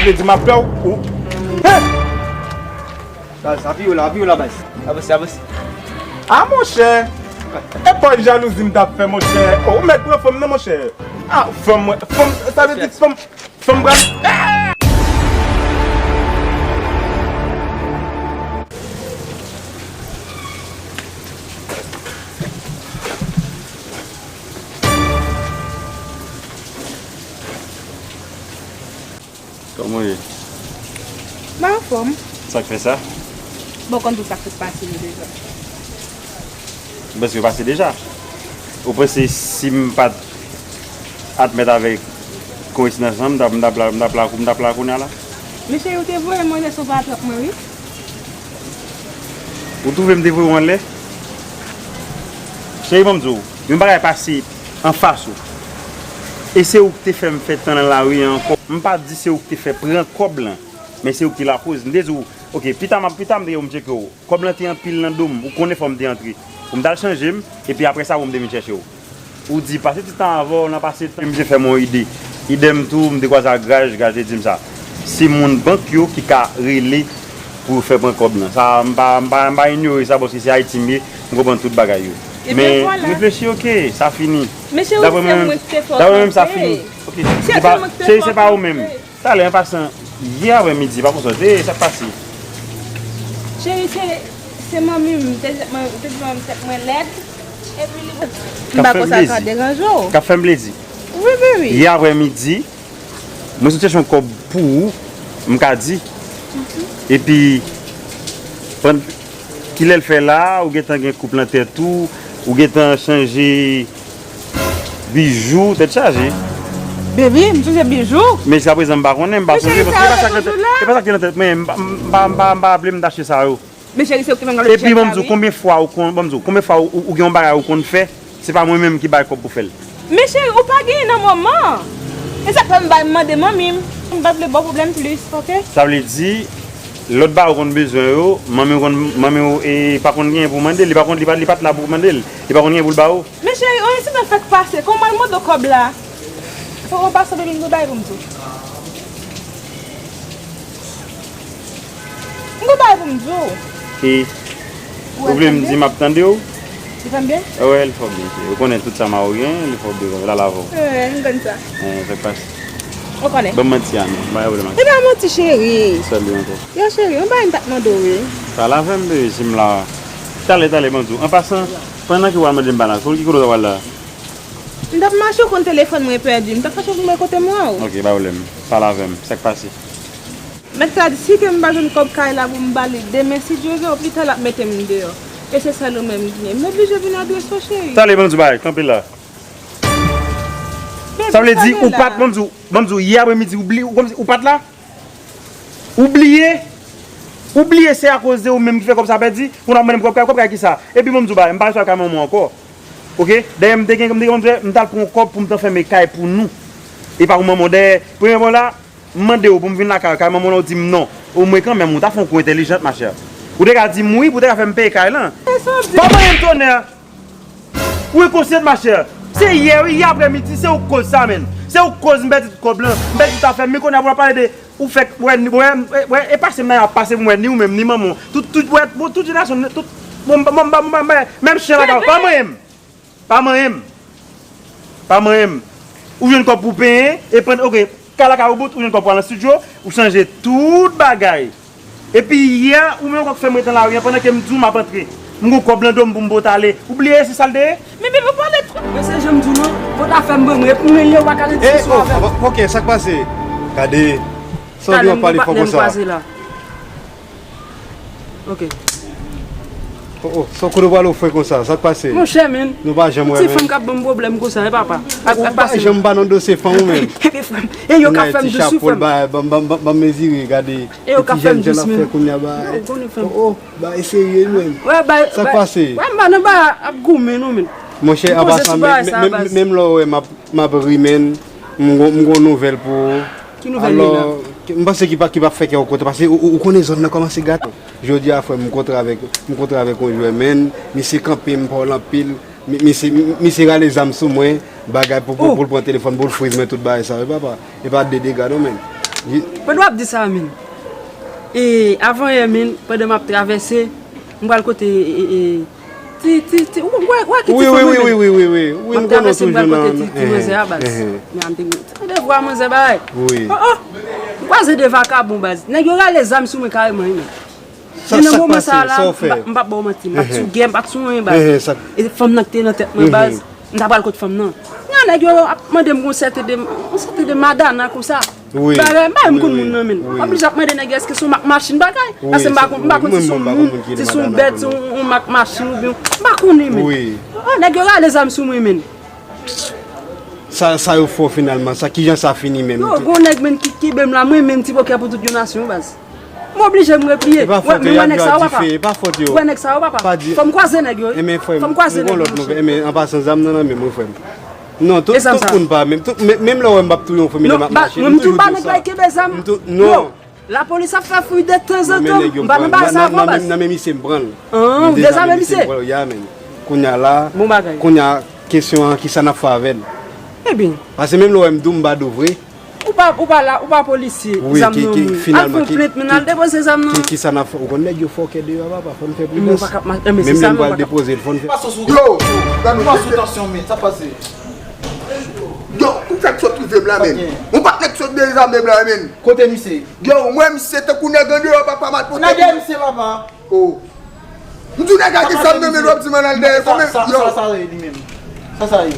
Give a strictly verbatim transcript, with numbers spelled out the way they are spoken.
Di m ap pè w. Ou. Hey! Baz, apiye w la, apiye w la, baz. Avanse, avanse. Ah, monchè. E pa jalouzi m t ap fè, monchè. Oh, ou mèt pran fanm nan, monchè. Ah, fanm, mwen. Fanm, sa vle di fanm, fanm pral. Kòman w ye? Mwen anfòm. Sa k fè sa? Bon, w konn tout sa k sot pase yo deja. Ou panse yo pase deja? Ou panse si m pa t admèt avèk koinsidans lan, m t ap, m t ap la, m t ap la, m t ap la kounye a la? Men cheri, ou te voye m anlè sou pa trap mwen, wi. Ou twouve m te voye w anlè? Cheri, ban m di w, yon bagay pase anfas ou. E se ou ki te fè m fè tan nan lari a ankò. M pa di se ou ki te fè pran kòb lan, men se ou ki te lakoz. M te di w, oke, pita m ap, pita m te, m tcheke w. Kòb lan te anpil nan do m, ou konnen fò m te antre. Pou m t al chanje m, epi apre sa, pou m te vin chèche w. Ou di, pase ti tan avè w nan pase tan. Misye fè m yon ide. Idèm tou, m te kwaze ak Graj, Graj te di m sa. Se moun bank yo ki ka rele pou yo fè pran kòb lan. Sa, m pa, m pa, m pa inyore sa, paske se Ayiti m ye, m konprann tout bagay yo. Men, vwala. Reflechi, oke, sa fini. Men cheri, se mwen ki te fè w kanpe. Daprè mwen, sa fini. Oke, se pa, cheri, se pa ou menm. Talè, an pasan, yè aprè midi, pa konsa, te, sa k pase? Cheri, se, se manmi m, te, te di manmi m tèt mwen lèd, epi li. M pa konsa ka deranje w. K ap fè m plezi. Wi, baby. Yè aprè midi, mwen sot chèche yon kòb pou ou, m ka di. Epi, pann-, kilè l fè la, ou gentan gen koup nan tèt ou, ou gentan chanje bijou, tèt chaje. Baby, m chanje bijou? Men jiskaprezan m pa konnen, m pa sonje, paske e pa sa k nan tèt, e pa sa k te nan tèt mwen, m pa, m pa, m pa, m pa raple m t achte sa yo. Men cheri, se ou ki te fè m gade. Epi ban m di w, konbyen fwa ou konn, ban m di w, konbyen fwa ou, ou gen yon bagay ou konn fè, se pa mwen menm ki bay kòb pou fè l. Men cheri, ou pa genyen nan moman. E sa k fè m bay mande manmi m. M pa vle ba w pwoblèm plis, oke? Sa vle di, lòt bagay ou konn bezwen yo, manmi w konn, manmi w, e, pa konn genyen pou mande l, li pa konn, li pa, li pa t la pou mande l, li pa konn genyen pou l ba ou. Men cheri, yon ensidan fèk pase, kòman l mande w kòb la? O, o, pase de li, m bay pou m di w. M gon bagay pou m di w. E ou vle m di m ap tande w? Li fè m byen? Wè, li fè w byen, cheri. Ou konnen tout sa Mawoyen, li fè w byen, la, la avè w. Wè, m konn sa. E, sa k pase? Ou konnen. Ban m manti a non, pa gen pwoblèm ak sa. E pa manti, cheri. Sèl li ankò. Yo, cheri, yon bagay m t ap mande w, wi. Pale avè m, bebe, si m la. Talè, talè, ban m di w. An pasan, pandan ke w al mande m bagay la, ki kote w t ap al la? M t ap mache, ou konn telefòn mwen pèdi. M t ap mache pou m wè kote m wè w. Ok, pa pwoblèm. Pale avè m. Sa k pase? Mèt la di, si ke m pa jwenn kòb kay la pou m ba li demen, si Dye vle, opita l ap mete m deyò. E se sèl ou menm m gen. M oblije vin adrese w, cheri. Talè, ban m di w bagay, kanpe la. Sa vle di, ou pa t, ban m di w, ban m di w, yè aprèmidi, ou bli-, ou kòmsi, ou pa t la? Ou bliye? Ou bliye se akoz de ou menm ki fè kòb sa pèdi? Pou n ap mande m kòb kay, kòb kay kisa? Epi ban m di w bagay, m pa resevwa kay manman w ankò. Ok? Dayè, m te gen, m te gen, m t al pran yon kòb pou m t anfème kay pou nou. E pa pou manman w. Dayè, premye bon la, m mande w pou m vin lakay ou, kay manman w la, ou di m non. Omwen kanmenm, ou ta fè yon kou entèlijant, machè. Ou te ka di m wi, pou w te ka fè m peye kay lan. Pa manyen m tonè! Ou enkonsyant, machè. Se yè, wi, yè aprèmidi, se ou k koz sa, menn. Se ou k koz m pèdi tout kòb lan, m pèdi tout afè m. Men kounye a pou w ap pale de ou fèk wè, wè, wè, e pase m nan, y ap pase pou m wè ni ou menm, ni manman w. Tout, tout, wè, bon, tout jenerasyon, tout, bon, bon, bon, bon, bon, bon, menm chen lakay ou, pa manyen m. Pa manyen m. Pa manyen m. Ou jwenn kòb pou penyen, e pann, ok, kay lakay ou bout, ou jwenn kòb pou al nan estidyo, ou chanje tout bagay. Epi yè, ou menm ankò k fè m ret nan lari a, pandan ke m di w m ap antre. M gon kòb lan do m pou m pote ale. Ou bliye se sa l te ye? Men bebe, ou pale twòp. Men se jan m di w non, pote afè m ban mwen, epi mwen ye, ou pa ka ret sou avè m. Ok, sa k pase? Gade, sa w gen w ap pale fò konsa? Ok. Oh, oh, sa w kote w prale w fre konsa? Sa k pase? Monchè, men. Nou pa janm wè, men. Ti fanm k ap ban m pwoblèm konsa, e papa. Ou pa janm ba non dosye fanm ou menm. Epi frè m, e yo k ap fè m dous sou fanm. Ban m, ban m, ban m mezire, gade. E yo k ap fè m dous, men. Ti jèn jan l ap fè kounye a, ba. Oh, oh, bagay serye, men. Wè, bay, sa k pase? Wè, m pa nan bagay ap goumen, non, men. Monchè, an pasan, menm, menm lè w wè m ap, m ap ri, men, m gon, m gon nouvèl pou ou. Ki nouvèl li la? Alò, m panse ki pa, ki p ap fè kè w kontan, paske ou, ou, ou konnen zòn nan kòmanse gate. Jodi a, frè m, m kontre avèk, m kontre avèk yon jwè, men, misye kanpe m, pale anpil, mi-, misye, mi-, misye rale zam sou mwen, bagay pou, pou, pou l pran telefòn, pou l friz mwen, tout bagay sa, wi, papa. E pa de dega, non, men. Pandan w ap di sa, men. E, avan yè, men, pandan m ap travèse, m pral kote, e, e, ti, ti, ti, ou wè, wè ki ti fanm, men. Wi, wi, wi, wi, wi, wi, wi. M ap travèse, m pral kote ti, ti manzè a, baz. Men, m te gen ti randevou a manzè, bagay. Wi. Oh, oh. M kwaze de vakabon, baz. Nèg yo rale zam sou mwen kareman, wi, men. Sa, men nan moman sa a la, m p ap ba w manti, m p ap sou gè, m p ap sou anyen, baz. E fanm nan ki te nan tèt mwen, baz. M ta pral kot fanm nan. Nèg yo ap mande m yon sète de, yon sète de madana konsa. Wi. Bagay, m pa menm konn moun nan, men. M oblije ap mande nèg yo èske se yon mak machin bagay. Paske m pa konn, m pa konn si se yon moun, si se yon bèt, si se yon mak machin oubyen. M pa konnen, men. Oh, nèg yo rale zam sou mwen, men. Sa, sa yo fè w finalman, sa, kijan sa fini menm? Yo, gon nèg menm ki kenbe m la, mwen menm ti bòkè pou tout yon nasyon, baz. M oblije m repliye. Mwen, men wè nèg sa yo, papa. Wè nèg sa yo, papa. Fò m kwaze nèg yo, wi. Fò m kwaze nèg yo, monchè. Enben, an pasan, zam nan nan men mwen, frè m. Non, tout, tout moun pa menm. Tout, men, menm lè w wè m p ap touye yon fanmi nan machin, m toujou di w sa. M tou-, non. Lapolis ap fè fouy detanzantan. M pa nan bagay sa ankò, baz. Nan men misye m pran l. An, ou dezame misye? Ya, men. Kounye a la, kounye a, kesyon an, kisa n ap fè avè l? Ebyen. Paske menm lè w wè m di w m pa di w vre. Ou pa, ou pa la, ou pa polisye, zam nan men. Al fè yon plent, men al depoze zam nan. Kisa n ap fè? Ou konn nèg yo fòkè deyò a, papa, fò n fè pridans. Menm lè m pral depoze l, fò n fè. Yo, gade nou pa sou tansyon, men, sa pase. Yo, ou fèk sot rive m la, men. Ou pa t nèg sot dezame m la, men. Kote misye? Yo, mwen, misye tankou nèg andeyò, papa, m al pote. Nèg misye, papa. Oh. M di w nèg la gen zam nan men l, w ap di m al dèyè fanmi l. Sa, sa, yo. Sa, sa ye li menm. Sa, sa ye.